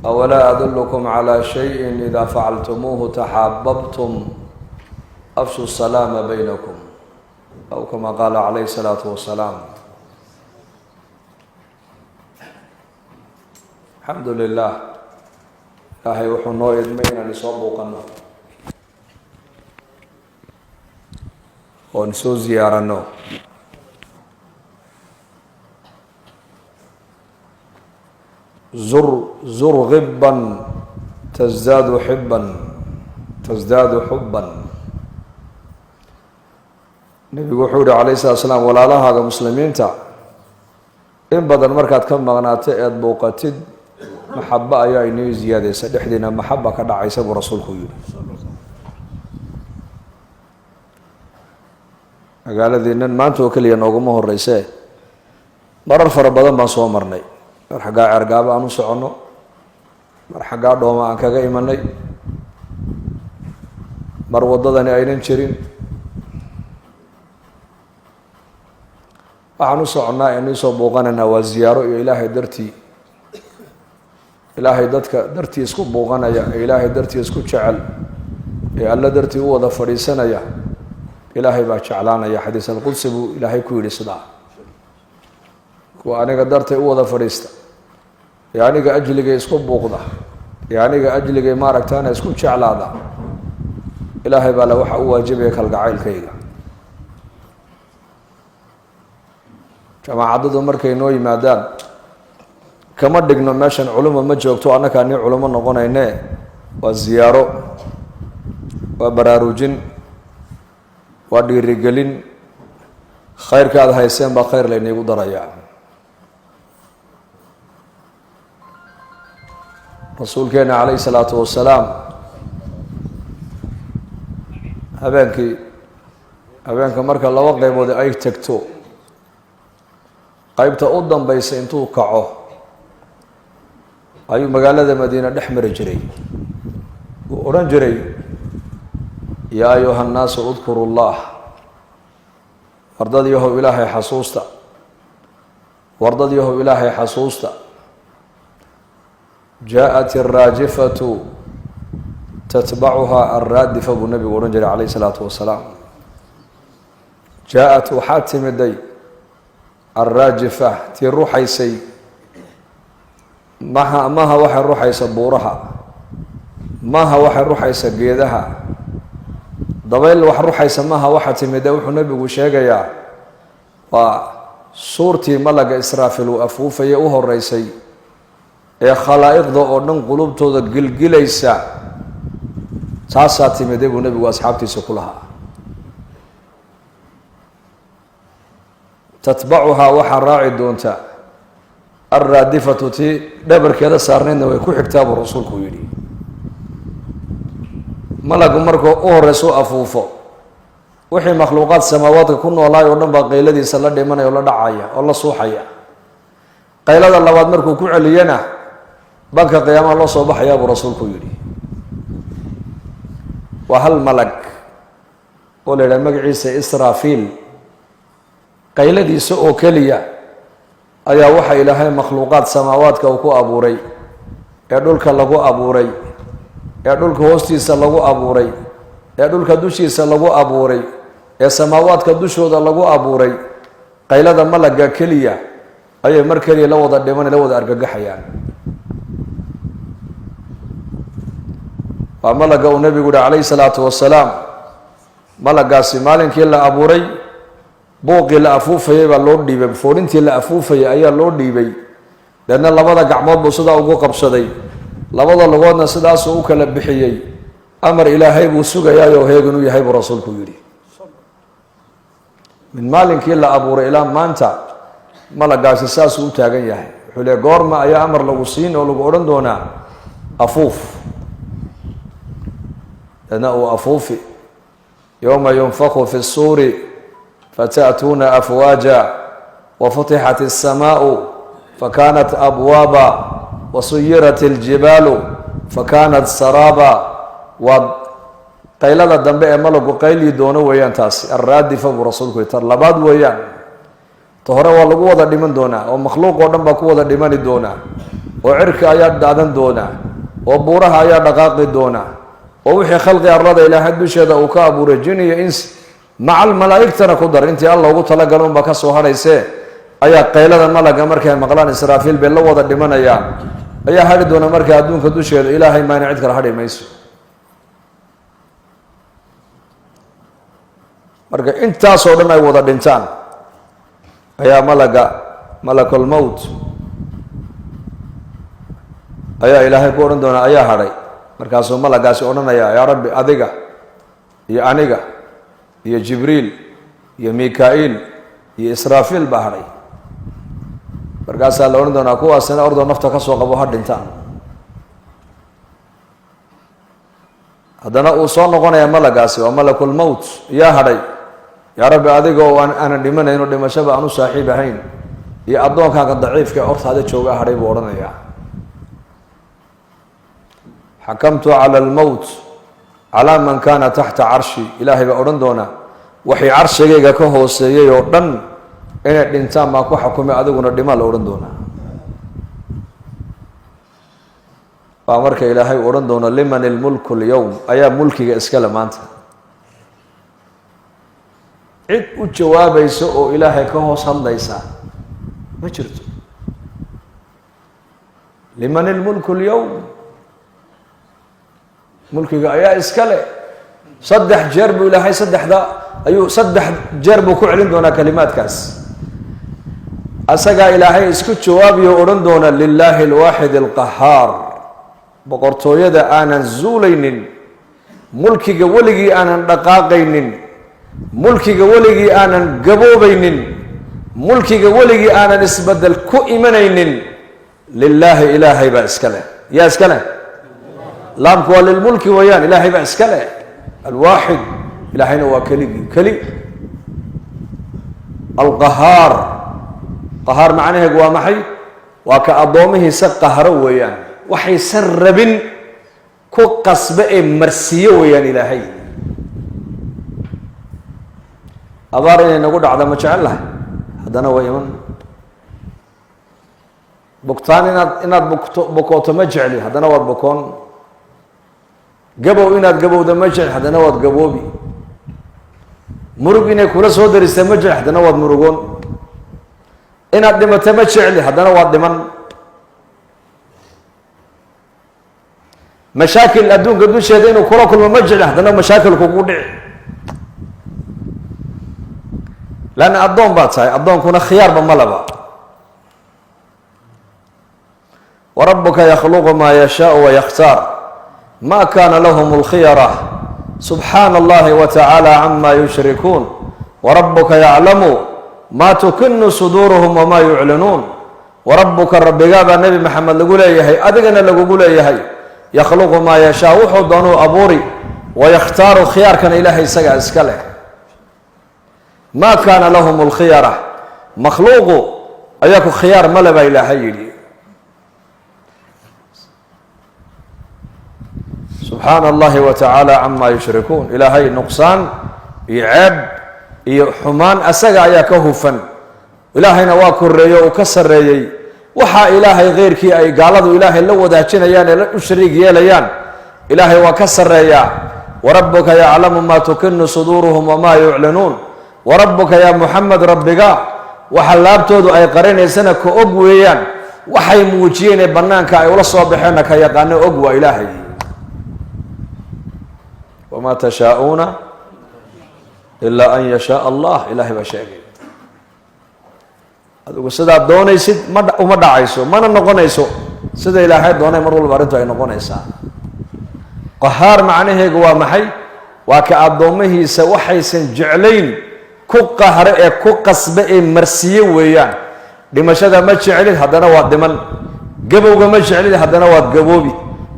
Awalaa adullukum calaa shayin idaa facaltumuuhu taxaababtum, afshu salaama baynakum, aw kama qaala calayhi salaatu wasalaam. Alxamdu lilah, Ilaahay wuxuu noo idmay inaan isoo buuqano oon isoo ziyaarano. Zur zur giban tasdaadu xiban, tasdaadu xubban. Nebigu wuxuu yihi calayh salatu slaam, walaalahaaga muslimiinta in badan markaad ka maqnaato eed buuqatid, maxabo ayaa inoo ziyaadaysa, dhexdiina maxaba ka dhacaysa, buu rasuulku yihi. Magaaladiinan maanta oo keliya nooguma horeyse, marar fara badan baan soo marnay. Mar xaggaa Ceergaabo aan u soconno, mar xaggaa Dhooma aan kaga imanay, mar waddadani aynan jirin. Waxaan u soconnaa aynu isoo buuqanaynaa waa ziyaaro iyo Ilaahay dartii. Ilaahay dadka dartii isku buuqanaya, ee Ilaahay dartii isku jecel, ee Alla dartii u wada fadhiisanaya, Ilaahay baa jeclaanaya. Xadiis alqudsi buu Ilaahay ku yidhi sidaa: kuwa aniga dartay u wada fadhiista, ee aniga ajligay isku buuqda, ee aniga ajligay maaragtaana isku jeclaada, Ilaahay baa le waxa u waajibaya kalgacaylkayga. Jamaacadadu markay noo yimaadaan, kama dhigno meeshan culimo ma joogto, annakaa nii culimo noqonayne. Waa ziyaaro, waa baraarujin, waa dhiirigelin. Khayrka aad hayseen baa khayr layniigu darayaa. Rasuulkeena calayhi salaatu wasalaam habeenkii, habeenka marka laba qeybood ay tegto, qeybta u dambaysa intuu kaco ayuu magaalada Madiina dhex mari jiray. Wuu odhan jiray: yaa ayuha nnaasu udkuru llah, wardad yahow Ilaahay xasuusta, wardad yahow Ilaahay xasuusta. Jaa-at araajifatu tatbacuhaa alraadifa, buu nabigu odhan jiray calayh isalaatu wasalaam. Jaa-at, waxaa timiday, alraajifa, tii ruxaysay. Maha, maha waxay ruxaysa buuraha, maha waxay ruxaysa geedaha, dabayl wax ruxaysa maha. Waxa timida wuxuu nabigu sheegayaa waa suurtii malaga Israafil uu afuufaya u horeysay, ee khalaa'iqda oo dhan qulubtooda gilgilaysa, taasaa timiday, buu nebigu asxaabtiisa ku lahaa. Tatbacuhaa, waxaa raaci doonta, alraadifatu, tii dhabarkeeda saarnaydna way ku xigtaa, buu rasuulku yidhi. Malagu markuu u horeysa u afuufo, wixii makhluuqaad samaawaadka ku noolaay oo dhan baa qayladiisa la dhimanaya oo la dhacaya oo la suuxaya. Qaylada labaad markuu ku celiyana, banka qiyaamaha loo soo baxayaa, buu rasuulku yidhi. Waa hal malag oo la yidhaha magaciisa Israafiil. Qayladiisa oo keliya ayaa waxa Ilaahay makhluuqaad samaawaadka uu ku abuuray, ee dhulka lagu abuuray, ee dhulka hoostiisa lagu abuuray, ee dhulka dushiisa lagu abuuray, ee samaawaadka dushooda lagu abuuray, qaylada malaga keliya ayay mar keliya la wada dhiman, la wada argagaxayaan. Waa malaga uu nabigu yihi calayhi salaatu wasalaam, malagaasi maalinkii la abuuray buuqii la afuufayay baa loo dhiibay, foorintii la afuufayay ayaa loo dhiibay. Deedna labada gacmood buu sidaa ugu qabsaday, labada lugoodna sidaasuu u kala bixiyey. Amar Ilaahay buu sugayaayoo heegan u yahay, buu rasuulku yidhi. Min maalinkii la abuuray ilaa maanta malagaasi saasuu u taagan yahay. Wuxuu le, goorma ayaa amar lagu siin oo lagu odhan doonaa afuuf? Deedna uu afuufi. Yowma yunfaku fi suuri fata'tuuna afwaaja, wafutixat الsamaau fakanat abwaaba, wasuyirat اljibaalu fakanat saraaba. Waa qaylada dambe ee malagu qayli doono weeyaan taasi, alraadifa, buu rasuulku yihi. Tar labaad weeyaan. Ta hore waa lagu wada dhiman doonaa oo makhluuq oo dhan baa ku wada dhimani doonaa. Oo cirka ayaa daadan doona, oo buuraha ayaa dhaqaaqi doona, oo wixii khalqi arlada Ilaahay dusheeda uu ka abuuray, jin iyo ins, macal malaa'igtana ku dar, intii Alla ugu talagala unbaa ka soo hadhaysee, ayaa qaylada malaga markay maqlaan Israafiil bay la wada dhimanayaan, ayaa hadhi doona. Marka adduunka dusheeda Ilaahay maana cid kale hadhi mayso. Marka intaasoo dhan ay wada dhintaan ayaa malaga malakulmowt ayaa Ilaahay ku odhan doonaa: "Ayaa hadhay?" Markaasuu malagaasi odhanaya: "Yaa Rabbi, adiga iyo aniga iyo Jibriil iyo Mika-iil iyo Israafiil baa hadhay." Markaasaa la odhan doonaa: "Kuwaasina ordoo nafta ka soo qabo, ha dhintaan." Haddana uu soo noqonaya malagaasi, waa malakulmowt. "Yaa hadhay?" "Yaa Rabbi, adiga oo aan aanan dhimanayno, dhimashaba aan u saaxiib ahayn, iyo addoonkaaga daciifka ee hortaada jooga hadhay," buu odhanayaa. "Xakamtu cala almowt calaa man kaana taxta carshi." Ilaahay baa odhan doonaa: "Waxay carshigayga ka hooseeyey oo dhan inay dhintaan baan ku xukumay, adiguna dhimaa," la odhan doonaa. Waa marka Ilaahay u odhan doono: "Liman ilmulku lyowm?" Ayaa mulkiga iskale maanta? Cid u jawaabaysa oo Ilaahay ka hoos hadlaysa ma jirto. "Liman ilmulku lyowm?" Mulkiga ayaa iskale? Saddex jeer buu Ilaahay, saddexda ayuu, saddex jeer buu ku celin doonaa kalimaadkaas. Asagaa Ilaahay isku jawaabiyo, odhan doona: "Lilaahi alwaaxid alqahaar." Boqortooyada aanan zuulaynin, mulkiga weligii aanan dhaqaaqaynin, mulkiga weligii aanan gaboobaynin, mulkiga weligii aanan isbedel ku imanaynin, lilaahi, Ilaahay baa iska leh. Yaa iska leh? Laamku waa lilmulki weeyaan. Ilaahay baa iska leh. Alwaaxid, Ilaahayna waa keligii keli. Alqahaar, qahaar macnaheegu waa maxay? Waa ka addoomihiisa qahro weeyaan, waxaysan rabin ku qasbe ee marsiiyo weeyaan. Ilaahay abaar inay nagu dhacda ma jecel lahay, haddana waa iman. Bugtaan inaad bugto, bukooto ma jecli, haddana waad bukoon. Gabow inaad gabowda ma jecli, haddana waad gaboobi. Murug inay kula soo darista ma jecli, haddana waad murugoon. Inaad dhimato ma jecli, haddana waad dhiman. Mashaakil adduunka dusheeda inuu kula kulmo ma jecli, haddana mashaakil kugu dhici, leanna addoon baad tahay, addoonkuna khiyaarba ma laba. Warabuka yakhluqu maa yashaau wayakhtaar, ma kana lahum اlkhiyara, subxaana allahi wa tacaala cama yushrikuun. Warabuka yaclamu ma tukinu suduuruhum wama yuclinuun. Warabuka, rabbigaabaa Nebi Maxamed lagu leeyahay, adigana lagugu leeyahay, yakhluqu maa yashaa, wuxuu doonuu abuuri, wayakhtaaru, khiyaarkana Ilaahay isagaa iska leh. Ma kaana lahum lkhiyara, makhluuqu ayaa ku khiyaar male baa Ilaahay yidhi. Subxaana allahi wa tacaala cama yushrikuun. Ilaahay nuqsaan iyo ceeb iyo xumaan asaga ayaa ka hufan. Ilaahayna waa koreeyo, uu ka sarreeyey waxaa Ilaahay keyrkii ay gaaladu Ilaahay la wadaajinayaan ee u shariig yeelayaan. Ilaahay waa ka sarreeyaa. Warabuka yaclamu maa tukinu suduuruhum wamaa yuclinuun. Warabuka, yaa Muxamed, rabbiga waxa laabtoodu ay qarinaysana ka og weeyaan, waxay muujiyeen ee bannaanka ay ula soo baxeenna ka yaqaano og waa Ilaahay. Wamaa tashaa'uuna ilaa an yashaaa Allah. Ilahay baa sheegay, adigu sidaad doonaysid ma uma dhacayso, mana noqonayso. Sida Ilaahay doonay mar walba arrintu ay noqonaysaa. Qahaar macnaheegu waa maxay? Waa ka addoommahiisa waxaysan jeclayn ku qahre ee ku qasbe ee marsiye weeyaan. Dhimashada ma jeclid, haddana waad dhiman. Gabowga ma jeclid, haddana waad gaboobi.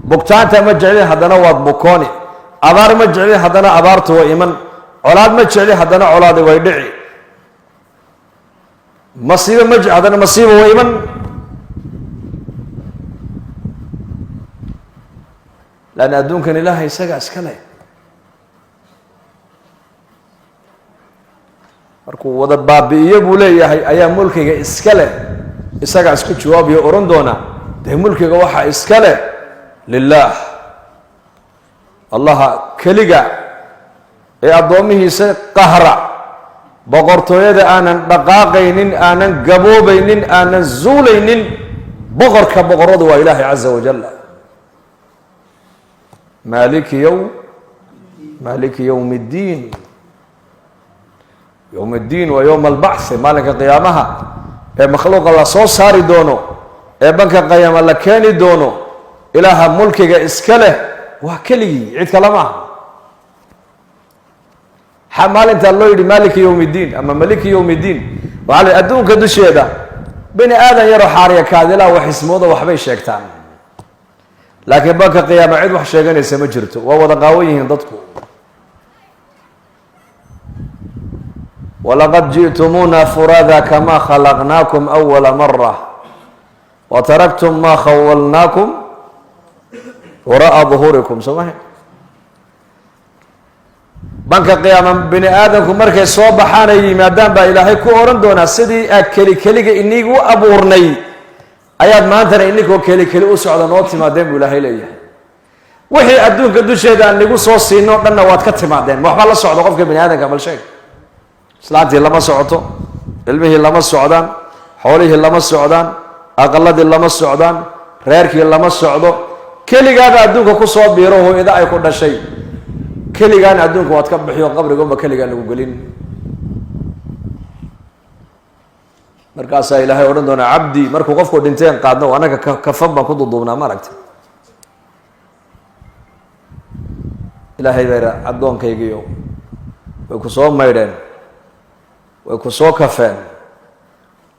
Bugtaanta ma jeclid, haddana waad bukooni. Abaar ma jeclid, haddana abaartu way iman. Colaad ma jeclid, haddana colaadi way dhici. Masiibo ma jecl, haddana masiibo way iman. Laanna adduunkan Ilaahay isagaa iska leh. Markuu wada baabi'iyo buu leeyahay: "Ayaa mulkiga iska leh?" Isagaa isku jawaabiyo, odhan doona: Dee mulkiga waxaa iska leh lilaah, allaha keliga ee addoomihiisa qahra, boqortooyada aanan dhaqaaqaynin, aanan gaboobaynin, aanan zuulaynin. Boqorka boqoradu waa Ilaahay caza wajal. Maaliki yowm, maaliki yowm اddiin. Yowm اddiin waa yowma albacthi, maalinka qiyaamaha ee makhluuqa la soo saari doono, ee banka qiyaama la keeni doono. Ilaaha mulkiga iska leh waa keligii, cid kale maaha. Maxaa maalintaa loo yidhi maaliki yowm iddiin ama maliki yowm iddiin? Waxaa la adduunka dusheeda bini aadan yaroo xaariya kaadilaa wax ismooda, waxbay sheegtaan, laakiin banka qiyaama cid wax sheeganaysa ma jirto, waa wada qaawan yihiin dadku. Walaqad ji'tumuuna furaada kama khalaqnaakum awala mara wa taraktum ma khawalnaakum wara'a duhuurikum. Soo maha? Banka qiyaama bini aadamku markay soo baxaan ay yimaadaan baa Ilaahay ku odhan doonaa, sidii aad keli keliga inigu abuurnay ayaad maantana ininkoo keli keli u socda noo timaadeen, buu Ilaahay leeyahay. Wixii adduunka dusheeda aan nigu soo siino dhanna waad ka timaadeen. Ma waxbaa la socdo qofka bini aadamka? Bal sheeg. Islaantii lama socoto, ilmihii lama socdaan, xoolihii lama socdaan, aqaladii lama socdaan, reerkii lama socdo. Keligaaba adduunka kusoo biiro, hooyada ay ku dhashay, keligaana adduunka waad ka bixiyo, qabrigoonba keligaa lagu gelin. Markaasaa Ilaahay odhan doonaa, cabdi, markuu qofku dhinteen qaadno, annaga kafan baan ku duduubnaa, ma aragta. Ilaahay baa yidhi, addoonkaygiyo way ku soo maydheen, way ku soo kafeen,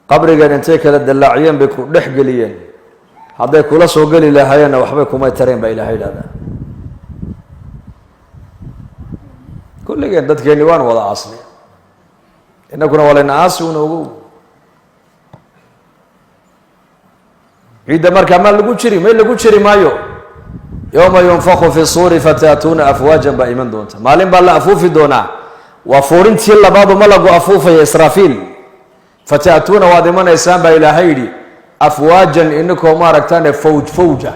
qabrigeen intay kala dallaaciyeen bay ku dhex geliyeen. Hadday kula soo geli lahaayeenna waxbay kumay tareen, baa Ilahay yidhahdaa. Kulligeen dadkeenni waan wada aasnay, innakuna waa layna aasi una ogow. Ciidda markaa ma lagu jiri, may lagu jiri maayo. Yowma yunfaku fi suuri fataatuuna afwaajan baa iman doonta. Maalin baa la afuufi doonaa, waa fuurintii labaadu malagu afuufaya Israafiil. Fataatuuna, waad imanaysaan, baa Ilaahay yidhi, afwaajan, ininkoo maaragtaane fawj fawja,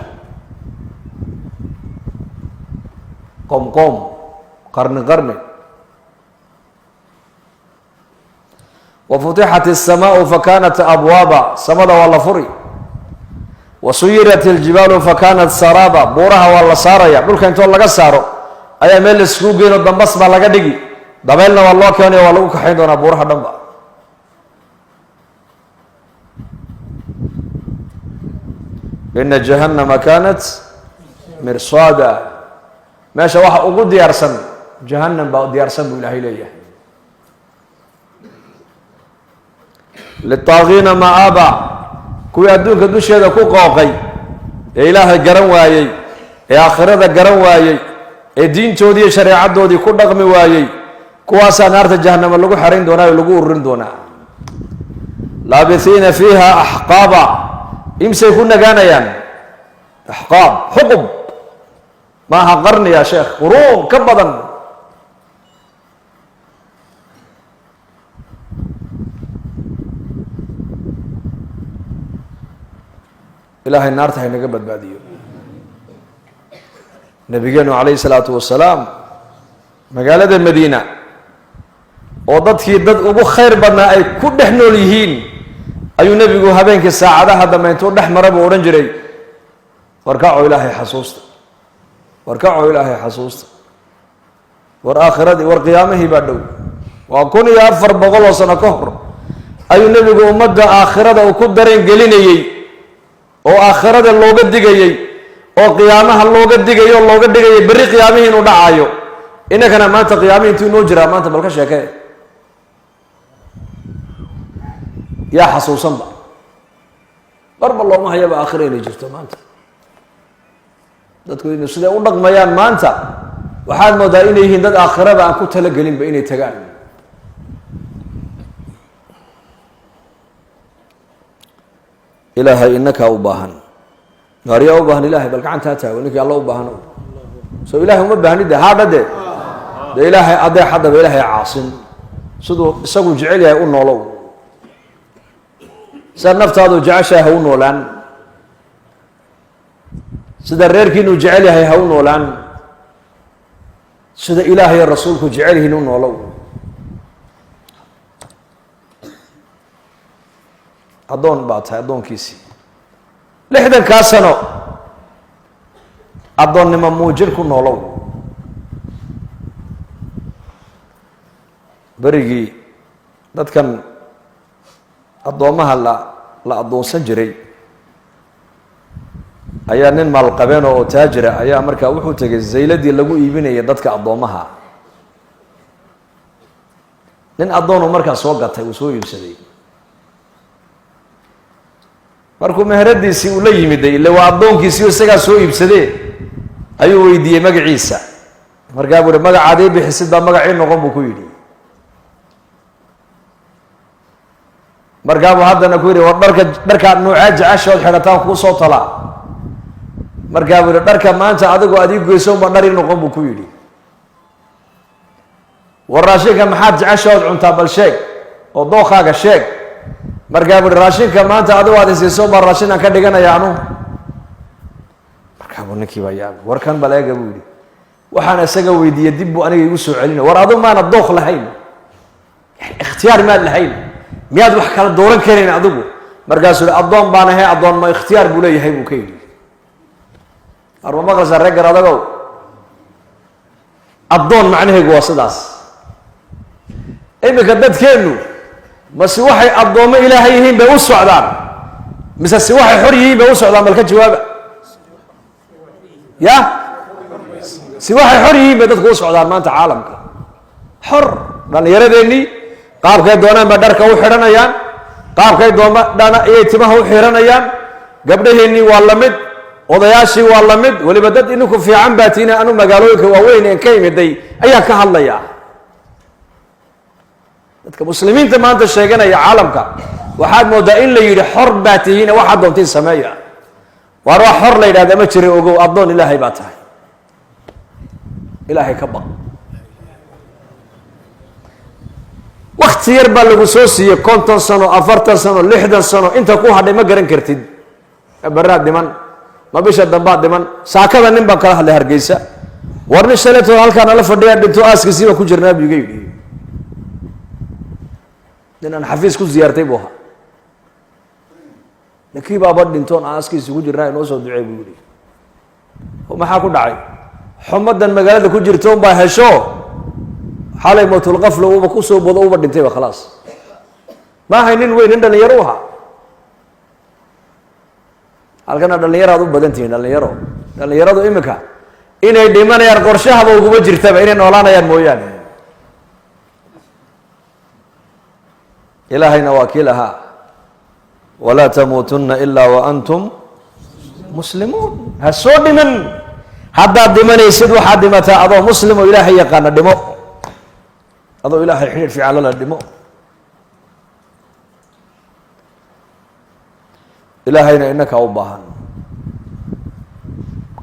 qoom qoom, qarni qarni. Wa futixat الsamaau fakanat abwaaba, samada waa la furi. Wa suyirat iljibaalu fakanat saraaba, buuraha waa la saaraya, dhulka intoo laga saaro ayaa meel laiskugu geyno, dambas baa laga dhigi, dabeelna waa loo keenayo, waa lagu kaxayn doonaa buuraha dhanba. Ina jahannama kanat mirsaada, meesha waxa ugu diyaarsan jahannam baa diyaarsan, buu Ilaahay leeyahay. Litaagiina ma'aaba, kuwii adduunka dusheeda ku qooqay ee Ilaahay garan waayey, ee aakhirada garan waayey, ee diintoodii iyo shareecaddoodii ku dhaqmi waayey, kuwaasaa naarta jahanama lagu xerayn doonaa oo lagu ururin doonaa. Laabithiina fiiha axqaaba, imsay ku nagaanayaan. Axqaab xuqub maaha, qarni ya sheekh, quruun ka badan. Ilaahay naarta haynaga badbaadiyo. Nabigeenu calayhi salaatu wasalaam magaalada Madiina oo dadkii dad ugu khayr badnaa ay ku dhex nool yihiin ayuu nebigu habeenkii saacadaha dambe intuu dhex mara buu odhan jiray, warkacoo Ilaahay xasuusta, warkacoo Ilaahay xasuusta, war aakhiradii, war qiyaamihii baa dhow. Waa 1400 oo sano ka hor ayuu nebigu ummadda aakhirada uu ku dareen gelinayey, oo aakhirada looga digayey, oo qiyaamaha looga digayo, o looga dhigayay berri qiyaamihii inuu dhacayo. Innakana maanta qiyaamihii intuu inoo jiraa maanta, bal ka sheekee, yaa xasuusanba? Barba looma hayaba aakhira inay jirto maanta. Dadku inu siday u dhaqmayaan maanta waxaad moodaa inay yihiin dad aakhiraba aan ku talagelinba inay tagaan. Ilaahay inakaa u baahan, maaryaa u baahan Ilahay, bal gacantaa taago ninkii Alla u baahan. Soo Ilahay uma baahni de? Haadha de dee Ilaahay adeex, haddaba Ilaahay caasin, siduu isagu jecel yahay u noolow, sidaad naftaadu jeceshahay ha u noolaan. Sida reerkiinuu jecel yahay ha u noolaan, sida Ilaahay rasuulku jecel yihiin u noolow. Addoon baa tahay, addoonkiisii 60-kaa sano addoonnimo muujin ku noolow. Berigii dadkan addoommaha la addoonsan jiray ayaa nin maalqabeeno oo taajira ayaa markaa wuxuu tegay zayladii lagu iibinayay dadka addoommaha. Nin addoonu markaa soo gatay, uu soo iibsaday. Markuu meheradiisii ula yimiday, ile waa addoonkiisii isagaa soo iibsadee, ayuu weydiiyey magaciisa. Markaa buu uhi magacaad ii bixisid baa magacii noqon buu ku yidhi. Markaa buu haddana ku yidhi war dharka noocaa jeceshood xidhataan kuu soo talaa. Markaa buu yihi dharka maanta adigu aad ii goyso unbaa dhar ii noqon buu ku yidhi. War raashinka maxaad jeceshood cuntaa bal sheeg oo dookaaga sheeg. Markaa buu yihi raashinka maanta adigu aad isiiso unbaa raashin aan ka dhiganaya anu. Markaa buu ninkii baa yaabay, war kan bal eega buu yidhi, waxaan isaga weydiiyey dib buu aniga igu soo celinaya. War adigu maana dook lahayn, yani ikhtiyaar maad lahayn, miyaad wax kala dooran karayn adigu? Markaasuu yihi addoon baan ahay, addoon ma ikhtiyaar buu leeyahay buu ka yidhi. Arma maqlaysaa reer Garadagow? Addoon macnaheegu waa sidaas. Iminka dadkeennu mase waxay addoommo Ilaahay yihiin bay u socdaan, mise si waxay xor yihiin bay u socdaan? Bal ka jawaaba. Ya si waxay xor yihiin bay dadku u socdaan maanta caalamka. Xor dhallinyaradeenii qaabkay doonaan bay dharka u xidhanayaan, qaabkay doonaan ayay timaha u xiranayaan. Gabdhaheennii waa la mid, odayaashii waa la mid. Weliba dad ininku fiican baa tiina, anu magaalooyinka waaweyn een ka imiday ayaa ka hadlaya. Dadka muslimiinta maanta sheeganaya caalamka waxaad moodaa in la yidhi xor baa tihiine waxaad doontiin sameeya. Waar wax xor la yidhahda ma jira, ogow addoon Ilaahay baa tahay, Ilaahay ka baq. Wakti yar baa lagu soo siiyey, 50 sano, 40 sano, 60 sano, inta ku hadhay ma garan kartid. Baraad dhiman, ma bisha dambaad dhiman. Saakada nin baan kala hadlay Hargeysa, war nin shalaytoo halkaa nala fadhiya dhinto, aaskiisii baan ku jirnaa buu iga yidhi. Nin aan xafiis ku ziyaartay buu ahaa, ninkii baaba dhintoon aaskiisi ku jirnaa, inoo soo ducey buu yihi. Maxaa ku dhacay? Xumadan magaalada ku jirta un baa hesho, xalay mawtulqafla uuba kusoo bodo, uba dhintayba khalaas. Ma ahay nin weyn, nin dhalinyaro u ahaa. Halkana dhalinyaraad u badan tihiin, dhalinyaro. Dhalinyaradu iminka inay dhimanayaan qorshahaba uguma jirtaba, inay noolaanayaan mooyaane. Ilaahayna waa kii lahaa walaa tamuutunna ilaa wa antum muslimuun. Ha soo dhiman, haddaad dhimanaysid waxaad dhimataa adoo muslim oo Ilaahay yaqaana dhimo, adoo Ilaahay xidhiir fiican lala dhimo. Ilaahayna inakaa u baahan.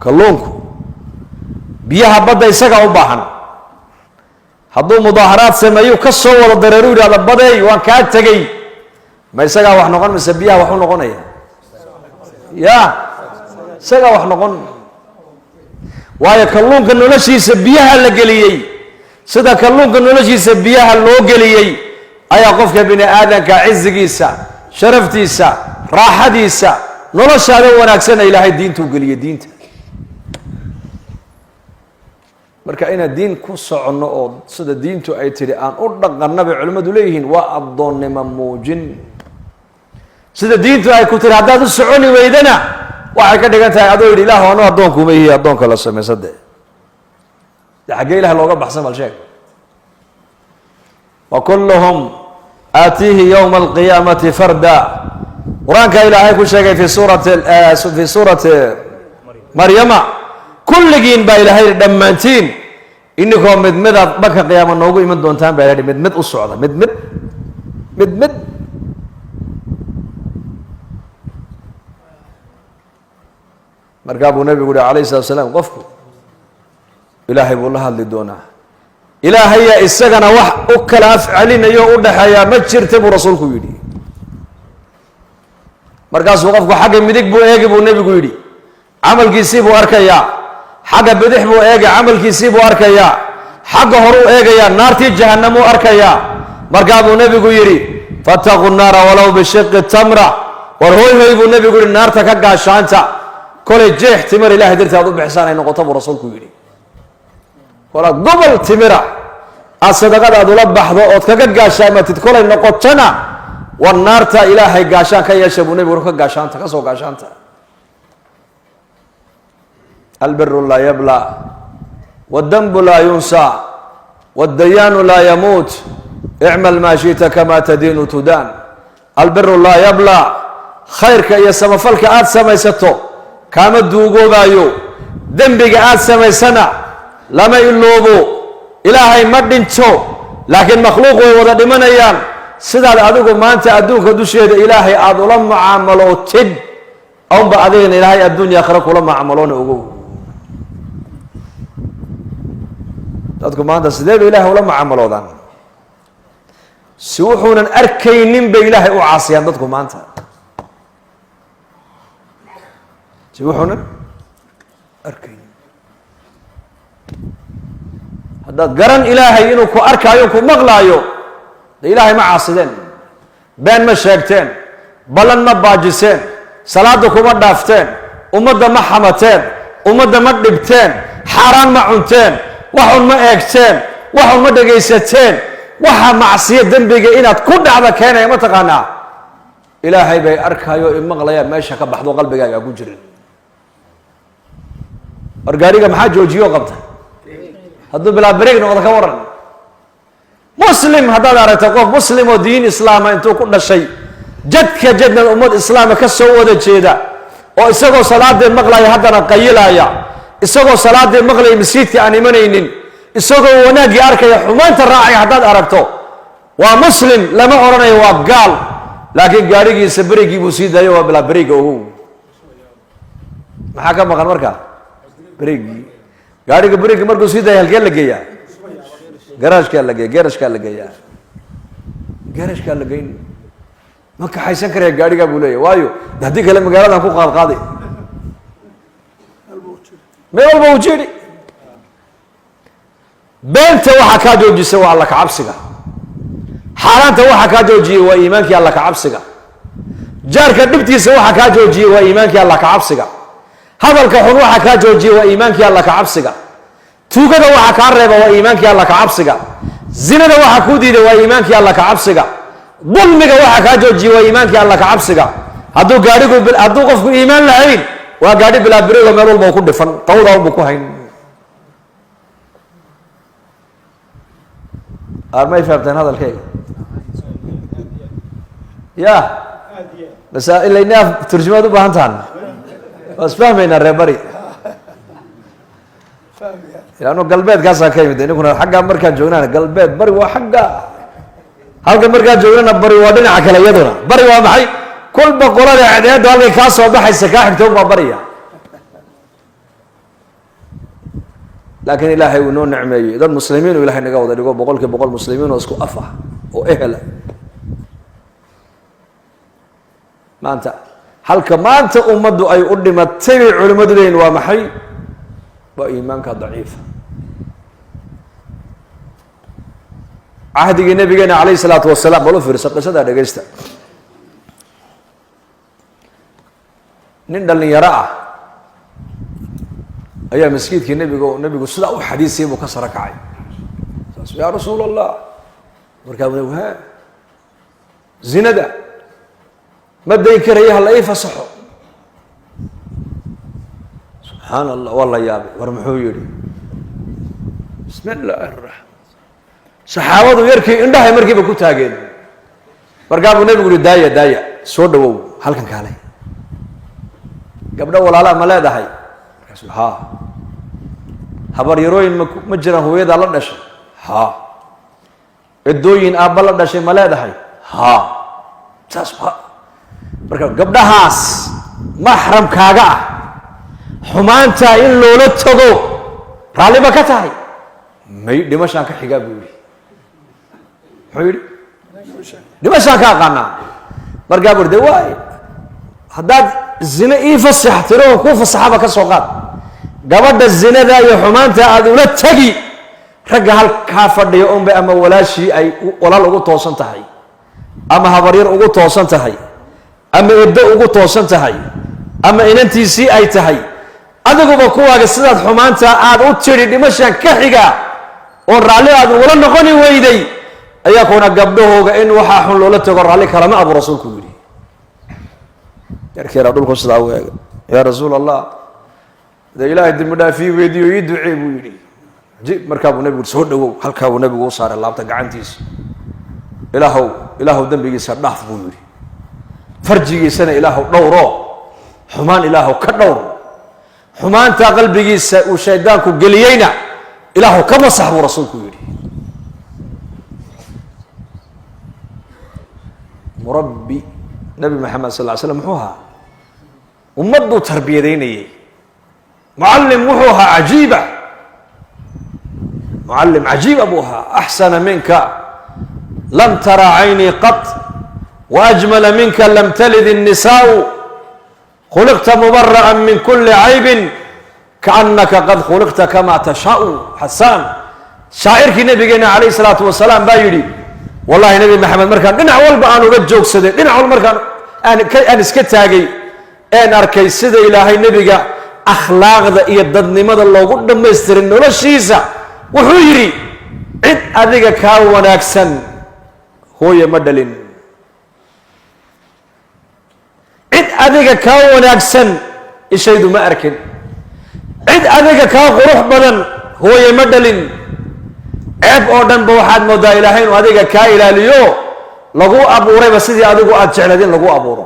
Kalluunku biyaha badda isagaa u baahan. Hadduu mudaaharaad sameeyu ka soo wada dareeru yidhahda badeey waan kaa tegey, ma isagaa wax noqon mise biyaha wax u noqonaya? Ya isagaa wax noqon. Waayo kalluunka noloshiisa biyaha la geliyey, sida kalluunka noloshiisa biyaha loo geliyey ayaa qofka bini aadanka cizigiisa, sharaftiisa, raaxadiisa, noloshaada wanaagsana Ilaahay diintuu geliyey, diinta. Marka inaan diin ku soconno oo sida diintu ay tidhi aan u dhaqanna bay culimmadu leeyihiin, waa addoonnimo muujin. Sida diintu ay ku tihi haddaad u soconi weydana waxay ka dhigan tahay adoo yidhi Ilaahu anu addoonkuuma ihi, addoonka la samaysa. De xaggee Ilaah looga baxsan bal sheeg. Wa kulluhum aatiihi yowma alqiyaamati farda. Qur-aanka Ilaahay ku sheegay fi suurati Maryama, kulligiin baa Ilaahay dhammaantiin ininkoo mid midaad dhanka qiyaama noogu iman doontaan baa ilahay, mid mid u socda, mid mid, mid mid. Markaa buu nabigu uhi alayh salatu salaam, qofku Ilaahay buu la hadli doonaa, Ilaahaya isagana wax u kala afcelinayo o u dhexeeyaa ma jirta buu rasuulku yidhi. Markaasuu qofku xagga midig buu eegi buu nebigu yidhi, Camalkiisii buu arkayaa. Xagga bidix buu eegay, camalkiisii buu arkayaa. Xagga horuu eegayaa, naartii jahannamuu arkayaa. Markaa buu nebigu yidhi: "Fattaquu nnaara walow bishiqi tamra." War hoy hoy, buu nebigu yidhi, naarta ka gaashaanta, kolay jeex timir Ilahay dartii aad u bixisaan ay noqoto, buu rasuulku yidhi. Kolaad gobol timira aad sadaqada aad ula baxdo ood kaga gaashaamatid kolay noqotona, war naarta Ilaahay gaashaan ka yeesha, buu nebigu, ka gaashaanta, kasoo gaashaanta. Albiru laa yabla, wاdanbu laa yunsa, wاdayaanu laa yamuut, icmal maa shi'ta kama tadiinu tudaan. Albiru laa yabla, khayrka iyo samafalka aada samaysato kaama duugoobaayo. Dembiga aada samaysana lama iloobo. Ilaahay ma dhinto, laakiin makhluuq way wada dhimanayaan. Sidaad adigu maanta adduunka dusheeda Ilaahay aada ula mucaamalootid unba adigana Ilaahay adduunya aakhira kula mucaamaloona. Ogow, dadku maanta sidee bay Ilahay ula mucaamaloodaan? Si wuxuunan arkaynin bay Ilaahay u caasiyaan dadku maanta, si wuxuunan arkaynin. Haddaad garan Ilaahay inuu ku arkaayo, ku maqlaayo, de Ilaahay ma caasideen, been ma sheegteen, ballan ma baajiseen, salaada kuma dhaafteen, ummadda ma xamateen, ummadda ma dhibteen, xaaraan ma cunteen, waxun ma eegteen, waxun ma dhegaysateen. Waxa macsiyo dembiga inaad ku dhacda keenaya, ma taqaanaa? Ilaahay bay arkaayo, imaqlayaan, meesha ka baxdo qalbigaaga ku jirin. War gaariga maxaa joojiyo qabta? Hadduu bilaa break noqdo, ka waran? Muslim haddaad aragta, qof muslim oo diin islaama intuu ku dhashay, jadka jadna ummad islaama ka soo wada jeeda, oo isagoo salaadii maqlaya haddana qayilaya, isagoo salaadii maqlaya masjidka aan imanaynin, isagoo wanaaggii arkaya xumaanta raacaya haddaad aragto, waa muslim lama odhanayo, waa gaal. Laakiin gaarigiisa berigii buu sii daayo, waa bilaa beriga. Ogow, maxaa ka maqan marka? Berigii gaariga, berigii markuu sii daaya, halkee la geeyaa? Garaashkaa la geeya, geerashkaa la geeyaa, geerashkaa la geyn. Ma kaxaysan karaya gaarigaa, buu leeya. Waayo, haddii kale magaaladan ku qaadqaaday, meel walba uu jiri. Beenta waxaa kaa joojisa waa Alla kacabsiga. Xaaraanta waxaa kaa joojiyey waa iimaankii Alla kacabsiga. Jaarka dhibtiisa waxaa kaa joojiyey waa iimaankii Alla kacabsiga. Hadalka xun waxaa kaa joojiyey waa iimaankii Alla kacabsiga. Tuugada waxaa kaa reeba waa iimaankii Alla kacabsiga. Zinada waxaa kuu diiday waa iimaankii Alla kacabsiga. Dulmiga waxaa kaa joojiyey waa iimaankii Alla kacabsiga. Hadduu gaadhigu, hadduu qofku iimaan lahayn, waa gaadhi bilaa birigo, meel walba ku dhifan, qawda unbu ku hayn. Armay fahamteen hadalkayga? Ya masaa-ilaynaaf turjumaad u baahan tahan, waa isfahmaynaa. Reer bari anu galbeedkaasaa ka yimid. Ninkuna xaggaa markaan joognana galbeed, bari waa xagga halka markaan joognana bari waa dhinaca kale. Iyaduna bari waa maxay? Kulba qolada cedeedu halkay kaa soo baxaysa, kaa xigta unbaa bariya. Laakiin Ilaahay uu inoo nicmeeyey, dad muslimiin uu Ilahay naga wada dhigo, 100% muslimiin oo isku af ah oo ehela. Maanta halka maanta ummaddu ay u dhimatay, bay culimmadu leeyihin, waa maxay? Waa iimaanka daciifa. Cahdigii nabigeena calayh isalaatu wasalaam, bal u fiirsa qisadaa, dhegeysta. Nin dhalinyaro ah ayaa maskiidkii nebiga, nebigu sidaa u xadiisay, buu ka saro kacay, saas: "Yaa rasuul Allah." Markaa bu: "Ha, zinada ma dayn karaya, hala ii fasaxo." Subxaan Allah, waa la yaabay. War muxuu yihi? Bismi illaahi araxmaan. Saxaabadu yarkii indhahay markiiba ku taageen. Markaa buu nebigu yihi: "Daaya, daaya, soo dhawow, halkan kaalay. Gabdho walaalaa ma leedahay?" Markaasu: "Ha." "Habaryarooyin ma jiraan hooyadaa la dhashay?" "Ha." "Ciddooyin aabba la dhashay ma leedahay?" "Ha." Saas ha. Marka gabdhahaas maxramkaaga ah, xumaantaa in loola tago raalli ma ka tahay? "May, dhimashaan ka xigaa," buu yihi. Muxuu yidhi? "Dhimashaan ka aqaanaa." Markaa bur de waay haddaad zine ii fasax tiro kuu fasaxaba ka soo qaad, gabadha zinada iyo xumaanta aada ula tegi, ragga halkaa fadhiya unbay ama walaashii ay walaal ugu toosan tahay, ama habaryar ugu toosan tahay, ama eddo ugu toosan tahay, ama inantiisii ay tahay. Adiguba kuwaaga sidaad xumaanta aada u tidhi dhimashaan ka xiga oon raalli aad ugula noqoni weyday, ayaa kuna gabdhahooga in waxaa xun loola tago raalli kalama abuu rasuulku yidhi. Yarkeeraa dhulku sidaa u eega, yaa rasuul Allah, dee ilaahay dembi dhaaf ii weydiiyo, ii ducee buu yidhi. Ajiib. Markaa buu nebigu soo dhawow, halkaa buu nebigu u saaray laabta gacantiisa. Ilaahow, ilaahow dembigiisa dhaaf buu yidhi, farjigiisana ilaahow dhowro, xumaan ilaahow ka dhowr, xumaanta qalbigiisa uu shaydaanku geliyeyna ilaahow ka masax buu rasuulku yidhi. Murabbi Nabi Maxamed sal ly slam muxuu ahaa? Ummadduu tarbiyadaynayay. Mucallim wuxuu ahaa cajiiba, mucallim cajiiba buu ahaa. Axsana minka lam tara caynii qat, waajmala minka lam talid الnisaau, khuliqta mubara'an min kuli caybin kaanaka qad khuliqta kama tashaau. Xasaan shaacirkii nabigeena calayh isalaatu wasalaam baa yidhi, wallahi Nebi Maxamed markaan dhinac walba aan uga joogsaday, dhinac walba markaan aan iska taagay een arkay sida Ilaahay nebiga akhlaaqda iyo dadnimada loogu dhammaystiray noloshiisa, wuxuu yidhi, cid adiga kaa wanaagsan hooye ma dhalin, cid adiga kaa wanaagsan ishaydu ma arkin, cid adiga kaa qurux badan hooye ma dhalin. Ceeb oo dhan ba waxaad moodaa Ilaahay inuu adiga kaa ilaaliyo, lagu abuurayba sidii adigu aada jeclayd in lagu abuuro,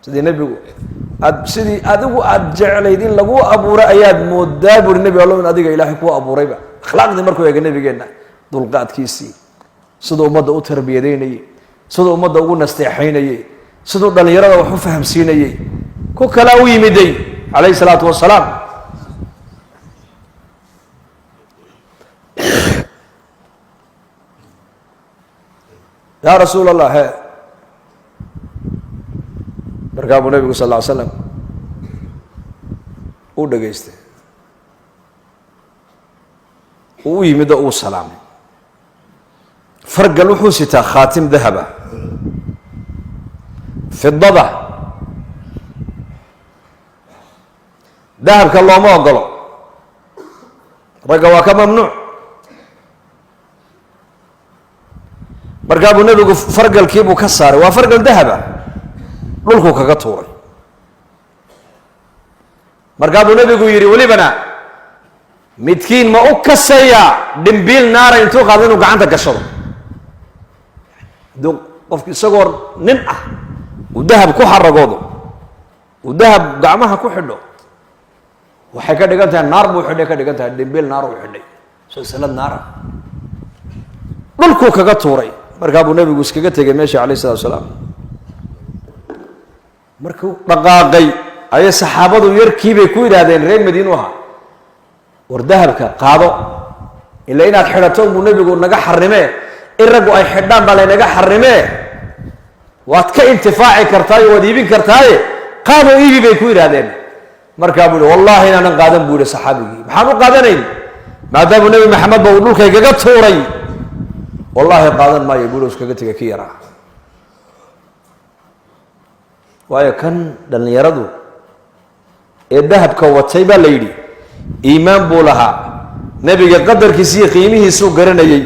sidii nebigu aad sidii adigu aada jeclayd in lagu abuuray ayaad moodaa buri nebi allo in adiga Ilaahay kuu abuurayba. Akhlaaqdii markuu eega nebigeenna, dulqaadkiisii, siduu ummadda u tarbiyadaynayey, siduu ummadda ugu nasteexaynayey, siduu dhallinyarada wax u fahamsiinayey, ku kalaa u yimiday calayhi salaatu wasalaam. Yaa rasuul Allah, he. Markaa buu nebigu sal ly slam u dhegaystay, uu u yimid oo uu salaamay. Fargal wuxuu sitaa khaatim dahaba, fidada dahabka looma ogolo ragga, waa ka mamnuuc. Markaa buu nebigu fargalkiibuu ka saaray, waa fargal dahaba, dhulkuu kaga tuuray. Markaa buu nebigu yidhi, welibana midkiin ma u kasayaa dhimbiil naara intuu qaado inuu gacanta gashado? Hadduu qofku isagoo nin ah uu dahab ku xaragoodo, uu dahab gacmaha ku xidho, waxay ka dhigan tahay naar buu xidhay, ka dhigan tahay dhimbiil naar uu xidhay, silsilad naara dhulkuu kaga tuuray. Markaa buu nebigu iskaga tegay meesha alayh isalatu salaam. Markuu dhaqaaqay ayay saxaabadu yarkiibay ku yidhaahdeen, reer madiinu ahaa, war dahabka qaado, ila inaad xidhato buu nebigu naga xarimee, in raggu ay xidhaan baa laynaga xarimee, waad ka intifaaci kartaayo, waad iibin kartaaye, qaado iibi bay ku yidhaahdeen. Markaa buu yihi, wallahi inaanan qaadan buu yihi saxaabigii. Maxaan u qaadanayn maadaamuu Nebi Maxamed ba uu dhulkaygaga tuuray? Wallahi qaadan maayo buu iskaga tegay ki yaraa. Waayo kan dhallinyaradu ee dahabka watay baa la yidhi iimaan buu lahaa, nebiga qadarkiisa iyo qiimihiisuu garanayey,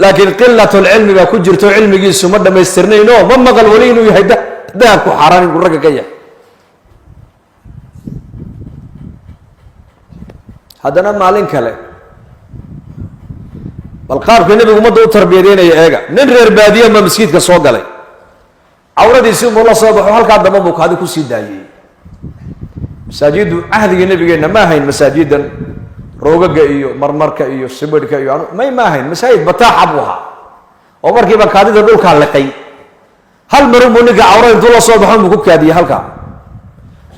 laakiin qilatulcilmi baa ku jirto, cilmigiisu ma dhamaystirnayn oo ma maqal weli inuu yahay dahabku xaaraan inuu ragga ka yahay. Haddana maalin kale bal qaabka nebigu ummadda u tarbiyadeynaya eega. Nin reer baadiya ma maskiidka soo galay, cawradiisi unbuu la soo baxo, halkaa damba buu kaadi kusii daayey. Masaajiddu cahdigii nabigeenna ma ahayn masaajidan roogaga iyo marmarka iyo sibidhka iyo may ma ahayn, masaajid bataaxa buu ahaa oo markiiba kaadida dhulkaa liqay. Hal marun buu ninka cawrada intuu la soo baxo buu ku kaadiyey halkaa,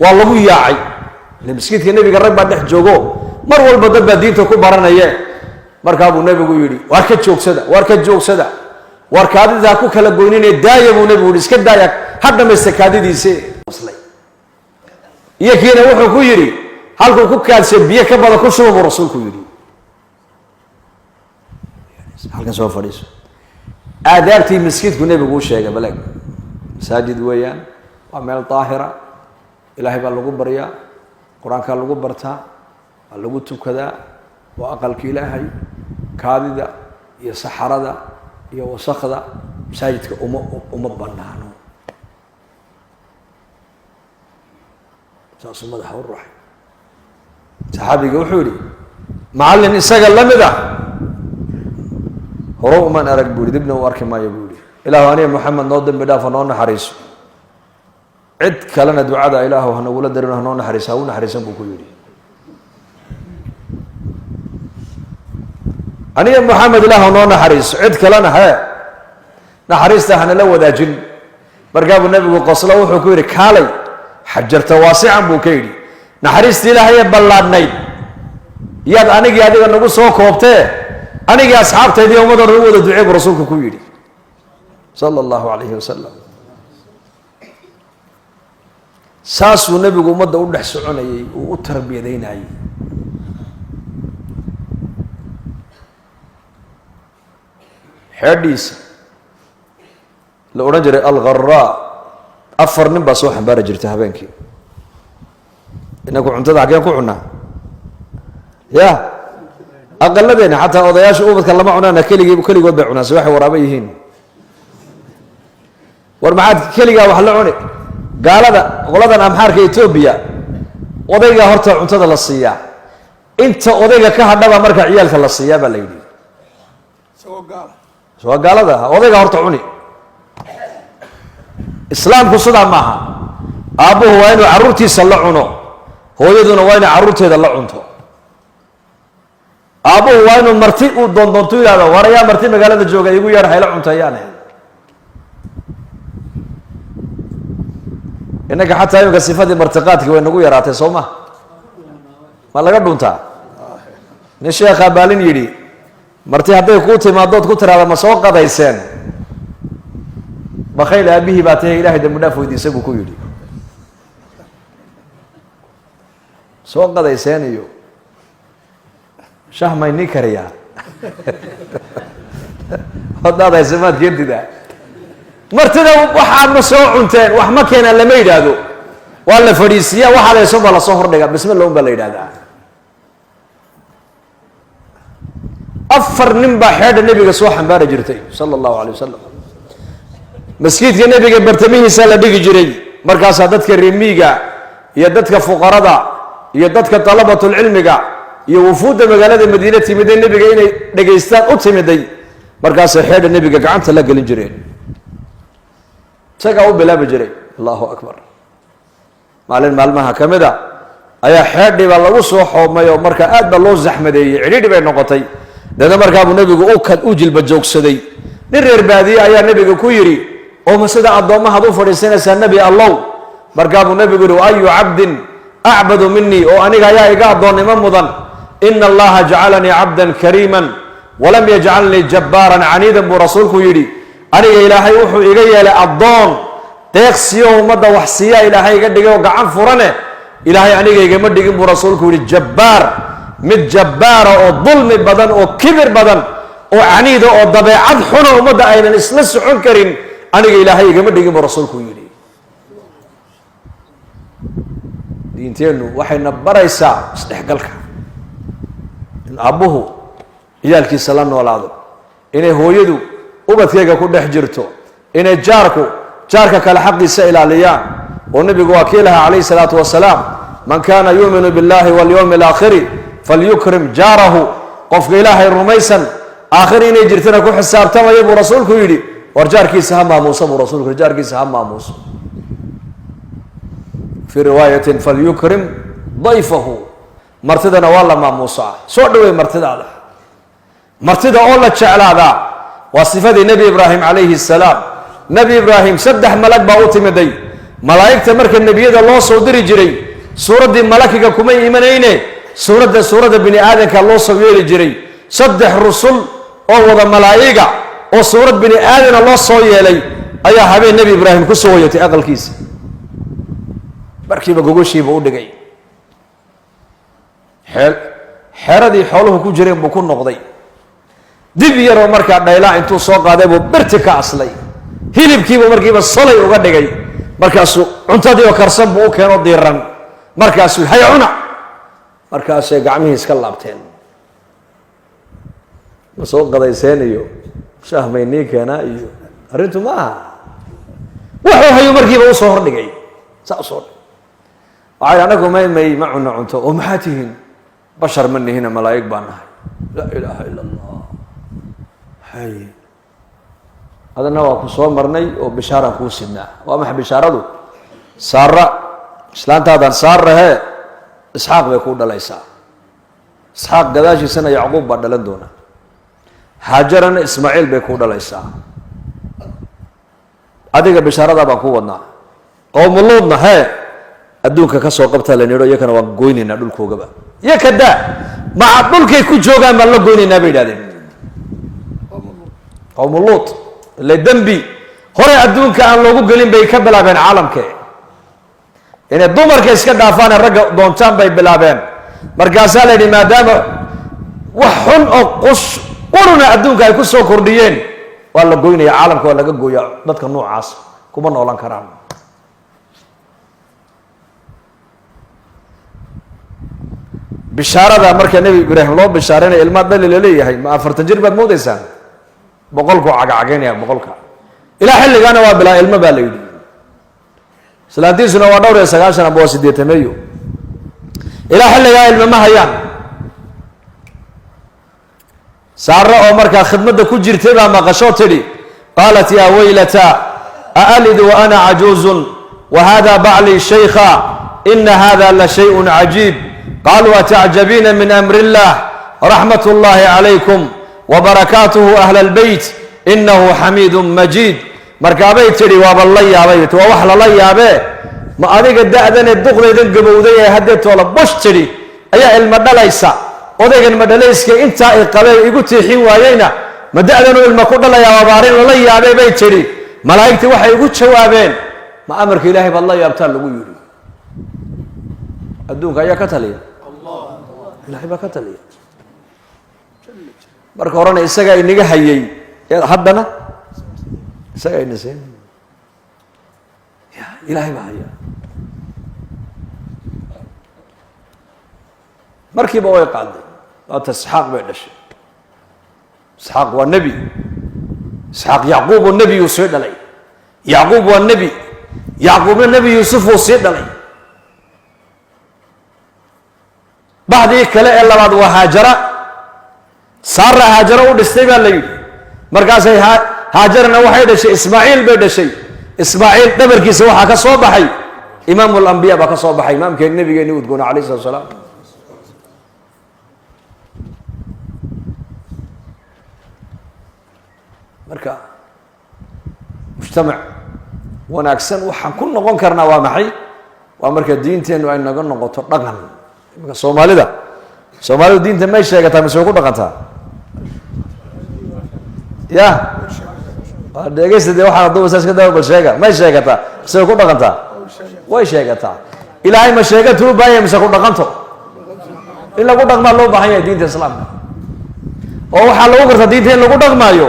waa lagu yaacay. Ile maskiidka nebiga rag baa dhex joogo, mar walba dad baa diinta ku baranaye. Markaa buu nebigu yidhi, waar ka joogsada, waar ka joogsada. War kaadida ha ku kala goynine, daaya buu nebigu yihi, iska daaya, ha dhamaysta kaadidiise. Iyo kiina wuxuu ku yidhi, halkuu ku kaadsay biyo ka badan ku shuba buu rasuulku yidhi. Halkan soo fadhiiso. Aadaabtii maskiidku nebigu u sheegay. Baleg, masaajid weeyaan, waa meel daahira, ilaahay baa lagu baryaa, qur-aankaa lagu bartaa, waa lagu tukadaa, waa aqalka ilaahay. Kaadida iyo saxarada iyo wasakda masaajidka uma banaano. Saasuu madaxa u ruuxay. Saxaabiga wuxuu yihi, macallin isaga lamid ah hore umaan arag bu yihi, dibna u arki maayo buu yihi. Ilaahu aniga Moxamed noo dambi dhaafa, noo naxariiso, cid kalena ducada ilaahu hanagula darin, hanoo naxariiso, ha u naxariisan buu ku yidhi. Aniga Moxamed ilaahu noo naxariiso, cid kalena hee naxariista hanala wadaajin. Markaabuu nebigu qoslo, wuxuu ku yidhi, kaalay, xajarta waasican buu ka yidhi, naxariista ilaahayee ballaadhnayd yaad anigii adiga nagu soo koobtee, anigii asxaabtaydii ummadoo dhan u wada ducey buu rasuulku ku yidhi, sala allahu calayhi wasalam. Saasuu nebigu ummadda u dhex soconayey, uu u tarbiyadaynayey. Xeedhiisa la odhan jiray algharaa, 4 nin baa soo xambaari jirta habeenkii. Inaku cuntada xaggeen ku cunaa? Ya aqaladeena xataa odayaasha ubadka lama cunaana, keligii keligood bay cunaan, si waxay waraaba yihiin. War maxaad keligaa wax la cuni? Gaalada qoladan amxaarka Etoobiya, odaygaa horta cuntada la siiyaa, inta odayga ka hadhaba marka ciyaalka la siiyaa baa la yidhi. Soo gaalada odayga horta cuni. Islaamku sidaa maaha. Aabbuhu waa inuu carruurtiisa la cuno, hooyaduna waa inay carruurteeda la cunto. Aabbuhu waa inuu marti uu doondoonto, yidhahdo, war ayaa marti magaalada jooga, igu yeedh, hayla cunteeyaan. Innaka xataa iminka sifadii martiqaadki way nagu yaraatay, soo ma? Ma laga dhuntaa? Nin sheekhaa baalin yidhi, marti hadday kuu timaadood ku tiraada ma soo qadayseen, bakayl aabihii baa tahay, ilahay dambi dhaaf weydiisa buu ku yidhi. Soo qadayseen iyo shah may nii kariyaa, hadaad hayse maad keentidaa. Martida waxaad ma soo cunteen, wax ma keenaan lama yidhaahdo, waa la fadhiisiiya, waxaad hayso baa lasoo hordhiga, bismillah un baa la yidhahdaa. 4 nin baa xeedha nebiga soo xambaari jirtay sala allahu alay wasalam. Maskiidka nebiga bartamihiisa la dhigi jiray. Markaasaa dadka remiiga iyo dadka fuqarada iyo dadka dalabatulcilmiga iyo wufuudda magaalada Madiine timiday nebiga inay dhegaystaan u timiday, markaasay xeedha nebiga gacanta la gelin jireen, isagaa u bilaabi jiray. Allahu akbar. Maalin maalmaha ka mid a ayaa xeedhii baa lagu soo xoobmay, oo markaa aad baa loo zaxmadeeyey, cidhiidhi bay noqotay. Deedna markaabuu nebigu u jilba joogsaday. Nin reer baadiye ayaa nebiga ku yidhi, oo ma sida addoommahaad u fadhiisanaysaa nebi allow? Markaabuu nebigu yihi, ayu cabdin acbadu minii, oo aniga ayaa iga addoonnimo mudan. Ina allaha jacalanii cabdan kariiman walam yajcalnii jabbaaran caniidan buu rasuulku yidhi. Aniga ilaahay wuxuu iga yeelay addoon deeqsiyo ummadda wax siiya, ilaahay iga dhigay oo gacan furane, ilaahay aniga igama dhigin buu rasuulku yidhi jabbaar, mid jabbaara oo dulmi badan oo kibir badan oo caniida oo dabeecad xuna, ummadda aynan isla socon karin, aniga ilaahay igama dhigin buu rasuulku yidhi. Diinteennu waxayna baraysaa isdhexgalka, in aabbuhu ciyaalkiisa la noolaado, inay hooyadu ubadkeega ku dhex jirto, inay jaarku jaarka kale xaqiisa ilaaliyaan. Oo nebigu waa kii lahaa calayhi salaatu wasalaam, man kaana yuuminu billahi walyawmi alaakhiri falyukrim jaarahu. Qofka ilaahay rumaysan, aakhir inay jirtana ku xisaabtamaya buu rasuulku yidhi, war jaarkiisa ha maamuuso buu rasuulku yidhi, jaarkiisa ha maamuuso. Fii riwaayatin falyukrim dayfahu, martidana waa la maamuusaa, soo dhawey martidaada. Martida oo la jeclaadaa waa sifadii nebi Ibraahim calayhi salaam. Nebi Ibraahim 3 malag baa u timiday. Malaa'igta marka nebiyada loo soo diri jiray suuraddii malakiga kuma imanayne, suuradda bini aadanka loo soo yeeli jiray. 3 rusul oo wada malaa'iga oo suurad bini aadana loo soo yeelay ayaa habeen Nebi Ibraahim ku soo hoyatay aqalkiisa. Markiiba gogoshiiba u dhigay, xeeradii xooluhu ku jireen buu ku noqday. Dib yaroo markaa dhaylaa intuu soo qaaday buu birti ka aslay, hilibkiibuu markiiba solay uga dhigay. Markaasuu cuntadii oo karsan buu u keeno diiran, markaasuu hay cuna. Markaasay gacmihii iska laabteen. Ma soo qadayseen iyo shaah maynii keenaa iyo arrintu ma aha. Wuxuu hayu markiiba usoo hordhigay, saa usoo dhigay. Waxay anagu may ma cuno cunto oo maxaa tihiin? Bashar ma nihina, malaa'ig baa nahay. Laa ilaaha ila allah. Hay adana waa ku soo marnay oo bishaaraan kuu sidnaa. Waa maxay bishaaradu? Saara islaantaadan saarahee Isxaaq bay kuu dhalaysaa. Isxaaq gadaashiisana Yacquub baa dhalan doona. Haajarana Ismaaciil bay kuu dhalaysaa. Adiga bishaaradaa baan kuu wadnaa. Qowmuluudna hee adduunka ka soo qabtaa la nidho, iyakana waan goynaynaa dhulkoogaba. Iyo kadaa maca dhulkay ku joogaan baan la goynaynaa bay yidhahdeen. Qowmuluud ile dembi hore adduunka aan loogu gelin bay ka bilaabeen caalamke. Inay dumarka iska dhaafaane ragga doontaan bay bilaabeen. Markaasaa la yidhi maadaama wax xun oo quruna adduunka ay ku soo kordhiyeen, waa la goynaya caalamka, waa laga gooyaa, dadka noocaas kuma noolan karaan. Bishaarada marka Nebi Ibraahim loo bishaareynaya ilmaa dhali laleeyahay, ma 40 jir baad moodaysaan? 100kuu cagacagaynaya, 100ka ilaa xilligaana waa bilaa ilmo baa la yidhi. Islaantiisuna waa dhowr iyo 90 amba waa 80meeyo, ilaa xilligaa ilmo ma hayaan. Saare oo markaa khidmadda ku jirtay baa maqashoo tidhi, qaalat yaa waylata aalidu wa ana cajuuzun wa hada baclii shaykha ina hada la shayءun cajiib. Qaluu atacjabiina min amri illah raxmat اllahi calaykum wabarakaatuhu ahla اlbeyt inahu xamiidu majiid. Markaabay tidhi waaba la yaabay, waa wax lala yaabee, ma adiga da-dane duqdaydan gabowday ee haddee toola bosh tidhi ayaa ilma dhalaysa? Odaygan madhalayska intaa i qabee igu tiixin waayeyna ma da-danuu ilma ku dhalayaa? Waaba arrin lala yaabee bay tidhi. Malaa'igtii waxay ugu jawaabeen, ma amarka Ilaahay baad la yaabtaa lagu yidhi? Adduunka ayaa ka taliya, Ilaahay baa ka taliya. Marka horena isagaa inaga hayay, haddana isagaa ina siin. Ya Ilaahay baa haya. Markiiba way qaaday, waata Isxaaq bay dhashay. Isxaaq waa nebi. Isxaaq Yacquub oo nebiyuu sii dhalay. Yacquub waa nebi, Yacquubna Nebi Yuusuf uu sii dhalay. Baxdii kale ee labaad waa Haajara. Saara Haajara u dhistay baa la yidhi. Markaasay Haajarana waxay dhashay Ismaaciil bay dhashay. Ismaaciil dhabarkiisa waxaa ka soo baxay Imaamu alambiya baa ka soo baxay, imaamkeen nabigeeni udgoona alayh salatu salaam. Marka mujtamac wanaagsan waxaan ku noqon karnaa waa maxay? Waa marka diinteennu ay naga noqoto dhaqan. Imika Soomaalidu diinta may sheegataa mise way ku dhaqantaa? Ya dhegeysta dee, waxaan aduba saas ka daa bal sheega, may sheegataa mise way ku dhaqantaa? Way sheegataa. Ilaahay ma sheegatuu u baahan yahay mise ku dhaqanto? In lagu dhaqmaa loo baahan yahay diinta islaamka. Oo waxaa lagu gartaa diinta in lagu dhaqmaayo,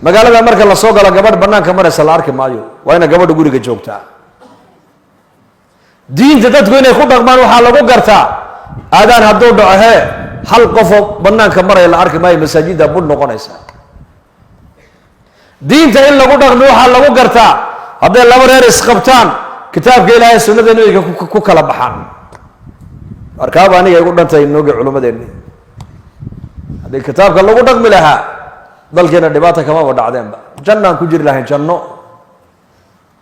magaalada marka lasoo galo gabadh banaanka maraysa la arki maayo, waa ina gabadha guriga joogtaa. Diinta dadku inay ku dhaqmaan waxaa lagu gartaa, aadaan hadduu dhaco hee hal qofoo banaanka maraya la arki maayo, masaajidda bud noqonaysa. Diinta in lagu dhaqmi waxaa lagu gartaa, hadday laba reer isqabtaan kitaabka Ilaahay sunnada nebiga ku kala baxaan. Markaaba aniga igu dhantay noogi culimmadeenni, haddii kitaabka lagu dhaqmi lahaa dalkeena dhibaata kamaba dhacdeenba. Jannaan ku jiri lahayn, janno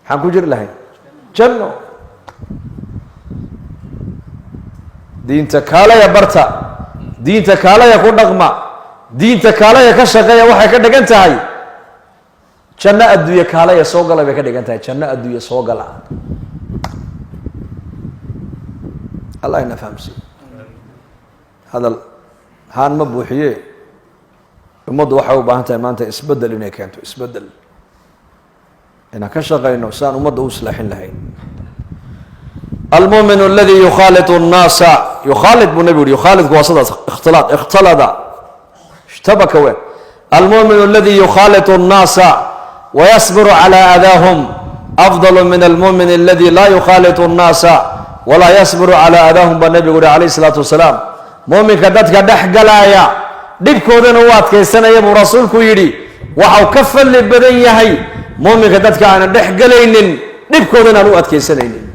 maxaan ku jiri lahayn? Janno. Diinta kaalaya barta, diinta kaalaya ku dhaqma, diinta kaalaya ka shaqeeya. Waxay ka dhigan tahay janno adduunye kaalaya soo gala bay ka dhigan tahay, janno adduunye soo gala. Allah ina fahamsiiyo. Hadal haan ma buuxiye. Ummaddu waxay u baahan tahay maanta isbeddel inay keento, isbeddel inaan ka shaqayno si aan ummadda u islaaxin lahayn. Almumin aladi yukhaaliط الnaasa, yukhaalid buu nebigu yuri. Yukhaalidku waa sidaas, ikhtilaad, ikhtalada, ishtabaka we. Almumin aladi yukhaaliط الnaasa wayasbiru calى adaahum afdal min almumin aladi laa yukhaaliط الnaasa walaa yasbiru calى adaahum, baa nebigu yuri alayh الsalaatu wasalaam. Muuminka dadka dhex galaaya, dhibkoodana u adkaysanaya, buu rasuulku yidhi, waxau ka fadli badan yahay muuminka dadka aanan dhex gelaynin, dhibkoodana aan u adkaysanaynin.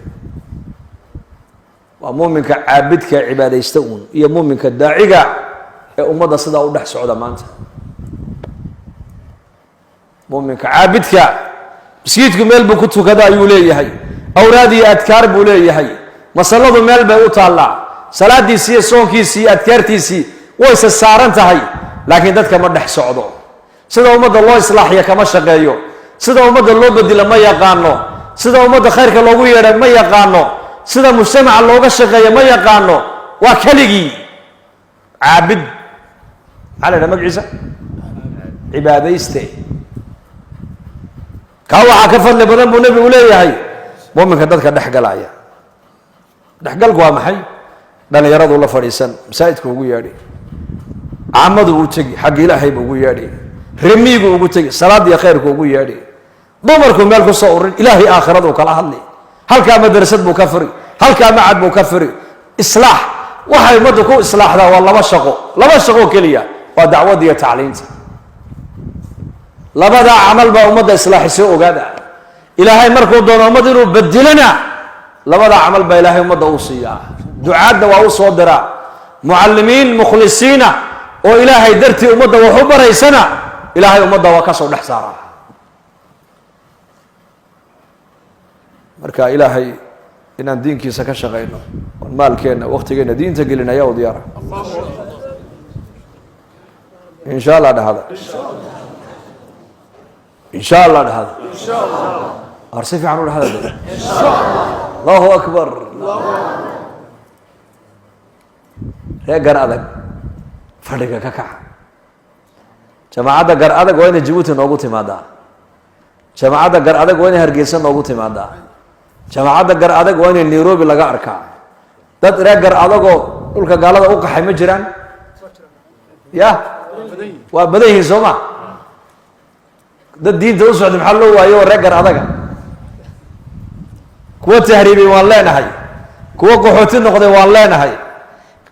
Waa muuminka caabidka, cibaadaysta uun, iyo muuminka daaciga ee ummadda sidaa u dhex socda. Maanta muuminka caabidka masjidku meel buu ku tukada ayuu leeyahay, awraad iyo adkaar buu leeyahay, masaladu meel bay u taallaa, salaadiisii iyo soonkiisii iyo adkaartiisii wayse saaran tahay, laakiin dadka ma dhex socdo. Sida ummadda loo islaaxiya kama shaqeeyo, sida ummadda loo bedela ma yaqaano, sida ummadda khayrka loogu yeedha ma yaqaano, sida mujtamaca looga shaqeeya ma yaqaano. Waa keligii caabid. Maxaa la yidhaha magaciisa? Cibaadayste. Kaa waxaa ka fadli badan, buu nebigu leeyahay, muuminka dadka dhex galaya. Dhexgalku waa maxay? Dhalinyaradu la fadhiisan, masaajidku ugu yeedhi, caamadu u tegi, xagga ilaahay bu ugu yeedhi, remiigu ugu tegi, salaad iyo khayrku ugu yeedhi, dumarku meel kusoo urin, ilaahay aakhiradu kala hadli, halkaa madrasad buu ka furi, halkaa macad buu ka furi. Islaax waxay ummaddu ku islaaxdaa waa laba shaqo, laba shaqo keliya, waa dacwadda iyo tacliinta. Labadaa camal baa ummadda islaaxisoo. Ogaada, ilaahay markuu doono ummad inuu bedelona, labadaa camal baa ilaahay ummadda uu siiyaa. Ducaadda waa u soo diraa, mucallimiin mukhlisiina oo ilaahay dartii ummadda wax u baraysana ilaahay ummadda waa ka soo dhex saaraa. Marka ilaahay inaan diinkiisa ka shaqayno oon maalkeenna, waktigeenna diinta gelin ayaa u diyaara. In sha Allah dhahada, in sha Allah dhahada, ar si fiican u dhahada. Allahu akbar. Ree Gar Adag, fadhiga ka kaca. Jamaacadda Gar Adag waa inay Jabuuti noogu timaadaa, jamaacadda Gar Adag waa inay Hargeysa noogu timaadaa, jamaacadda Gar Adag waa inay Nairobi laga arkaa. Dad ree Gar Adagoo dhulka gaalada u qaxay ma jiraan? Ya, waa badan yihiin, soo ma? Dad diinta u socday maxaa loo waayo oo ree Gar Adaga? Kuwa tahriibay waan leenahay, kuwa qaxooti noqday waan leenahay,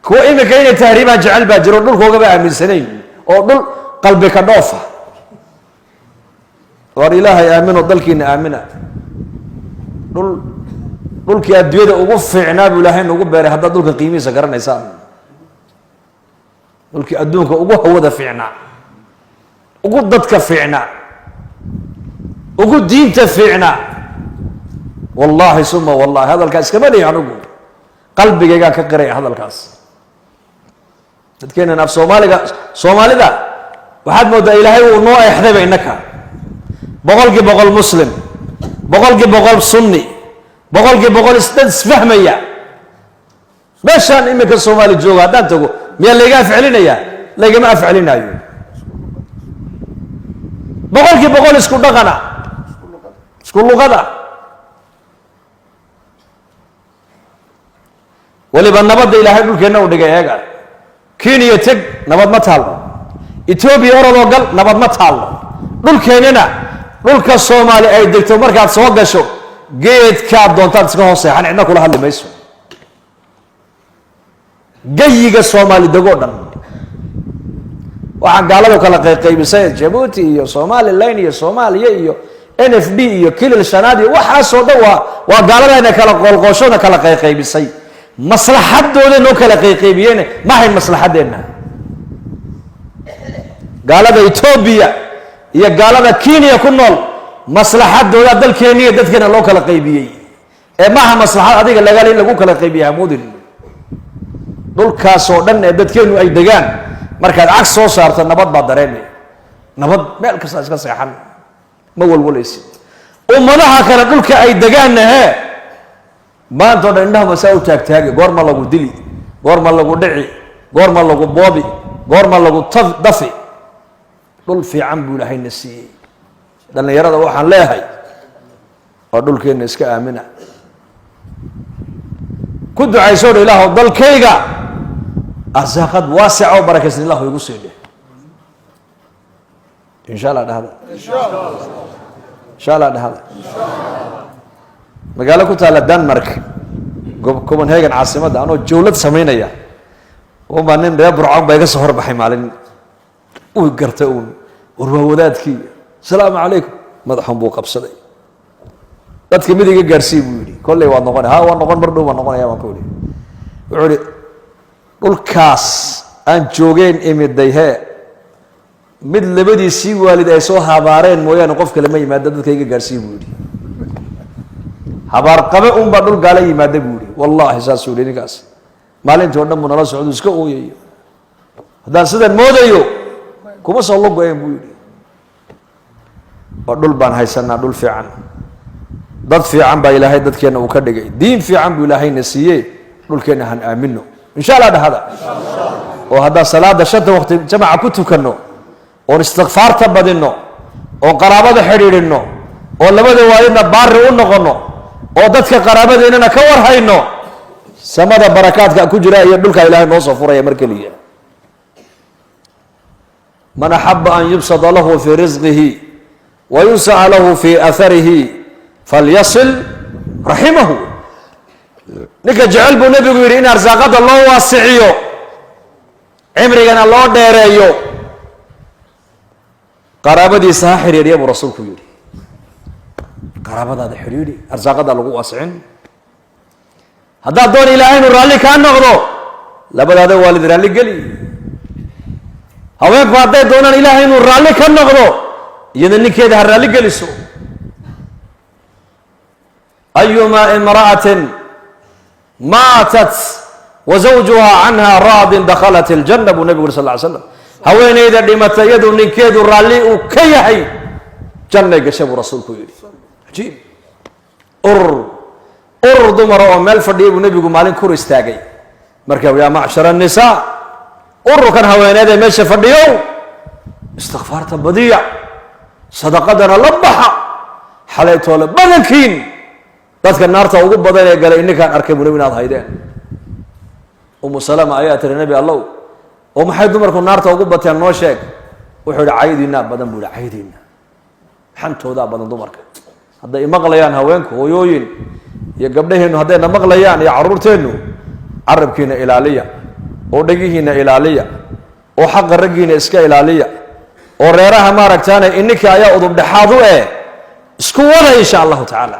kuwa iminka inay tahriibaan jecel baa jiro, dhulkoogaba aaminsanayn oo dhul qalbi ka dhoofa. Waar ilaahay aamino, dalkiina aamina. Dhul, dhulkii adduunyada ugu fiicnaa buu ilaahay nagu beeray. Haddaad dhulka qiimihiisa garanaysaan, dhulkii adduunka ugu hawada fiicnaa, ugu dadka fiicnaa, ugu diinta fiicnaa. Wallahi suma wallahi, hadalkaa iskama lihi anigu, qalbigaygaan ka qiraya hadalkaas. Dadkeenan af Soomaaliga, Soomaalida waxaad moodaa ilaahay uu noo exdayba. Innaka 100% muslim, 100% sunni, 100% dad isfahmaya. Meeshaan iminka Soomaali jooga haddaan tago, miyaa layga afcelinaya? Laygama afcelinaayo. 100% isku dhaqana, isku luqada, weliba nabadda ilaahay dhulkeenna u dhigay. Eega, Kenya teg, nabad ma taallo. Etoobiya orodoo gal, nabad ma taallo. Dhulkeennana, dhulka Soomaali ay degto, markaad soo gasho geedkaad doontaad iska hoos seexan, cidna kula hadli mayso. Gayiga Soomaali degoo dhan waxaan gaaladu kala qayqaybisay, Jabuuti iyo Somalilan iyo Soomaaliya iyo NFD iyo Kilil Shanaad iyo waxaasoo dhan, waa gaaladayna kala qoolqooshona kala qayqaybisay. Maslaxadooda noo kala qayqaybiyeen, ma ahayn maslaxadeenna. Gaalada Etoobiya iyo gaalada Kenya ku nool maslaxadooda dalkeena iyo dadkeena loo kala qaybiyey, ee maaha maslaxad adiga lagaal in lagu kala qaybiya. Hamuudin dhulkaasoo dhan ee dadkeenu ay degaan, markaad cag soo saarto nabad baad dareemay, nabad meel kasta iska seexan, ma walwalaysid. Ummadaha kale dhulka ay degaanna hee, maanta o dhan indhaha masaa u taagtaagi: goorma lagu dili, goorma lagu dhici, goorma lagu boobi, goorma lagu dafi. Dhul fiican buu Ilaahayna siiyey. Dhallinyarada waxaan leeyahay, waa dhulkeenna iska aamina. Ku ducaysoodha, Ilaahw, dalkayga arsaaqad waasica oo barakaysan Ilahu igu sii dheh. Insha Allah dhahda, insha Allah dhahda. Magaalo ku taalla Denmark, Copenhagen caasimadda, anoo jawlad samaynaya unbaa nin reer Burcon baa iga soo horbaxay maalin. Uu gartay uun, war waa wadaadkii, asalaamu calaykum. Madaxun buu qabsaday. Dadka mid iga gaarsii buu yidhi. Kolley waad noqona. Ha, waa noqon, mar dhow baan noqonaya baan ku idhi. Wuxuu ihi, dhulkaas aan joogeen imiday hee, mid labadiisii waalid ay soo habaareen mooyaane qof kale ma yimaado, dadka iga gaarsii buu yidhi. Habaarqabe un baa dhul gaala yimaada buu yihi. Wallahi saasuu yihi ninkaas. Maalintii o dhan buu nala socdu, iska ooyayo. Haddaan sidan moodayo kuma soo lugoyen buu yidhi. Oo dhul baan haysanaa, dhul fiican, dad fiican baa Ilaahay dadkeenna uu ka dhigay, diin fiican buu Ilaahayna siiye. Dhulkeenna han aamino, insha Allah dhahada. Oo haddaan salaada shanta waqti jamaca ku tukanno, oon istikfaarta badinno, oon qaraabada xidhiidhinno, oo labada waalidna baari u noqono, oo dadka qaraabadeennana ka warhayno, samada barakaadka ku jira iyo dhulka Ilahay noo soo furaya mar keliya. Man axaba an yubsada lahu fii risqihi wa yunsa'a lahu fii atharihi falyasil raximahu. Ninka jecel buu nebigu yidhi in arsaaqada loo waasiciyo, cimrigana loo dheereeyo, qaraabadiisa ha xidhiidhiya buu rasuulku yidhi. Qaraabadaada xidhiidhi, arsaaqada lagu waasicin. Haddaad doon Ilaahay inuu raalli kaa noqdo, labadaada waalid raalli geli. Haweenku hadday doonaan Ilaahay inuu raalli ka noqdo, iyada ninkeeda ha raalli geliso. Ayumaa imra'atin maatat wa zawjuha canha raadin dakhalat iljanna, buu nebigu yuri sal ly slam. Haweeneyda dhimata iyaduu ninkeedu raalli uu ka yahay, jannay gasha buu rasuulku yidhi. Cajiib. Urur urur dumara oo meel fadhiyay buu nebigu maalin kur istaagay. Marka, yaa macshar annisaa, ururkan haweeneed ee meesha fadhiyow, istikfaarta badiya, sadaqadana la baxa. Xalaytoole badankiin dadka naarta ugu badan ee galay ininkaan arkay buu nebi inaad haydeen. Umu Salama ayaa tiri, Nebi Allow, oo maxay dumarku naarta ugu bateen? Noo sheeg. Wuxuu yihi, caydiinaa badan buu yihi, caydiina, xantoodaa badan dumarka. Hadday imaqlayaan haweenku, hooyooyin iyo gabdhaheennu haddayna maqlayaan iyo carruurteennu, carabkiina ilaaliya, oo dhegihiina ilaaliya, oo xaqa raggiina iska ilaaliya, oo reeraha maaragtaane ininka ayaa udub dhexaad u eh, isku wada insha Allahu tacaala.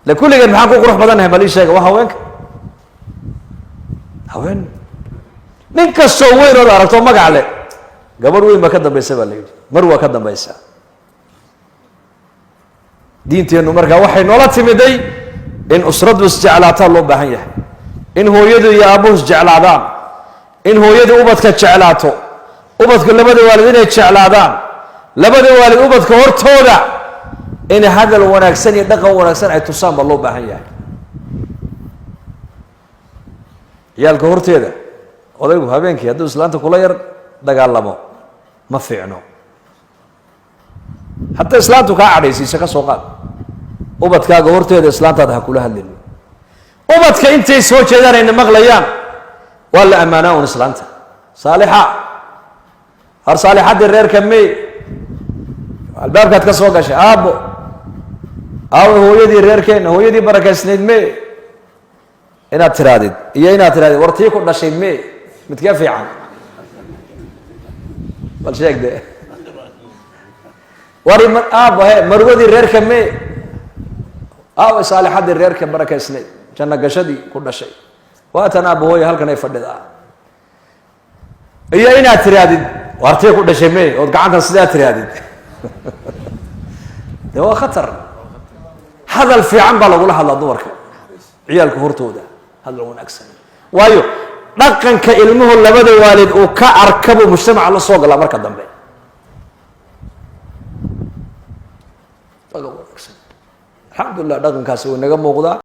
Le kulligeen maxaan ku qurux badannahay? Bal ii sheega. Waa haweenka. Haween, nin kastoo weyn ood aragto magac leh, gabadh weyn baa ka dambaysa baa la yidhi, mar waa ka dambaysa. Diinteennu markaa waxay noola timiday in usraddu isjeclaataa loo baahan yahay, in hooyadu iyo aabbuhu isjeclaadaan, in hooyadu ubadka jeclaato, ubadku labada waalid inay jeclaadaan, labada waalid ubadka hortooda in hadal wanaagsan iyo dhaqan wanaagsan ay tusaan baa loo baahan yahay. Ciyaalka horteeda odaygu habeenkii hadduu islaanta kula yar dagaalamo ma fiicno. Hataa islaantu kaa cadhaysiisa, ka soo qaad, ubadkaaga horteeda islaantaada ha kula hadlin. Ubadka intay soo jeedaan ayna maqlayaan waa la ammaanaa un islaanta. Saalixa, har saalixaddii reerka mey, albaabkaad ka soo gashay, aabbo aawe, hooyadii reerkeenna, hooyadii barakaysnayd me, inaad tiraadid iyo inaad tirahdid war tii ku dhashay me, midkee fiican? Bal sheeg de. Wari aabbo he, marwadii reerka me, aawe saalixaddii reerka barakaysnayd, janno gashadii ku dhashay, waatan aabba hooya halkan ay fadhidaa, iyo inaad tirahdid waartii ku dhashay me, ood gacantan sidaa tirahdid, de waa khatar. Hadal fiican baa lagula hadlaa dumarka ciyaalka hortooda, hadal wanaagsan, waayo dhaqanka ilmuhu labada waalid uu ka arkabuu mujtamaca la soo galaa marka dambe. Dhaqan wanaagsan, alxamdulilah, dhaqankaasi way naga muuqdaa.